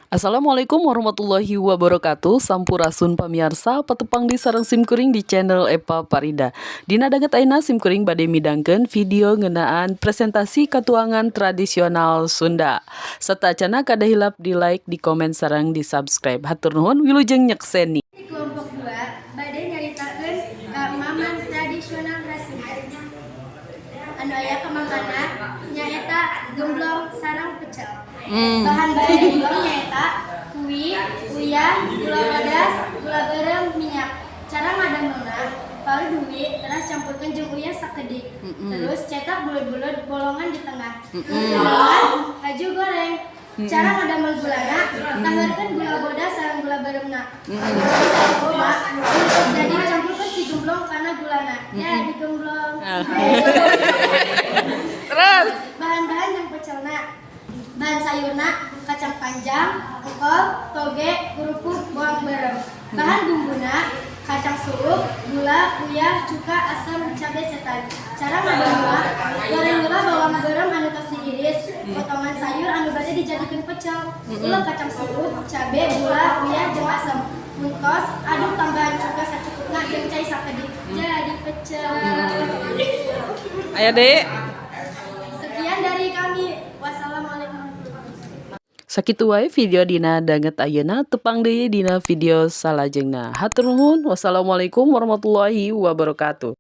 Assalamualaikum warahmatullahi wabarakatuh. Sampurasun pamiarsa, patepang deui sareng simkuring di channel Epa Parida. Dina danget ayeuna simkuring bade midangkeun video ngeunaan presentasi katuangan tradisional Sunda. Sateuacanna kada hilap di like, di komen, sareng di subscribe. Hatur nuhun, wilujeng nyekseni. Di kelompok 2 bade nyaritakeun kamaman tradisional khas Sunda. Anu aya kamamanna nyaeta gemblong sareng pecel. Bahan-bahan gemblong nyaeta hui, uyah, gula bodas, gula beureum, minyak. Cara ngadamelna, parut hui terus campurkeun jeung uyah sakedik. Terus cetak buleud-buleud bolongan di tengah. Bolongan haju goreng. Cara ngadamel gulana, taheurkeun gula bodas sareng gula beureumna. Jadi sacukupna, jadi campurkeun si gemblong kana gulana. Jadi gemblong. Terus. Bahan-bahan yang pecelna. Bahan sayurna, kacang panjang, engkol, toge, kerupuk, bawang beureum. Bahan bumbuna, kacang suuk, gula, uyah, cuka, asam, cabe setan. Cara ngadamelna, goreng heula bawang beureum anu tos diiris, potongan sayur anu bade dijadikeun pecel. Ulek kacang suuk, cabe, gula, uyah jeung asam. Mun tos, aduk tambahan cuka sacukupna jeung cai sakedik. Jadi pecel. Aya deui. Sekian dari kami. Wassalamualaikum warahmatullahi wabarakatuh. Sakitu wae video dina danget ayeuna, tepang deui dina video salajengna. Hatur nuhun. Wassalamualaikum warahmatullahi wabarakatuh.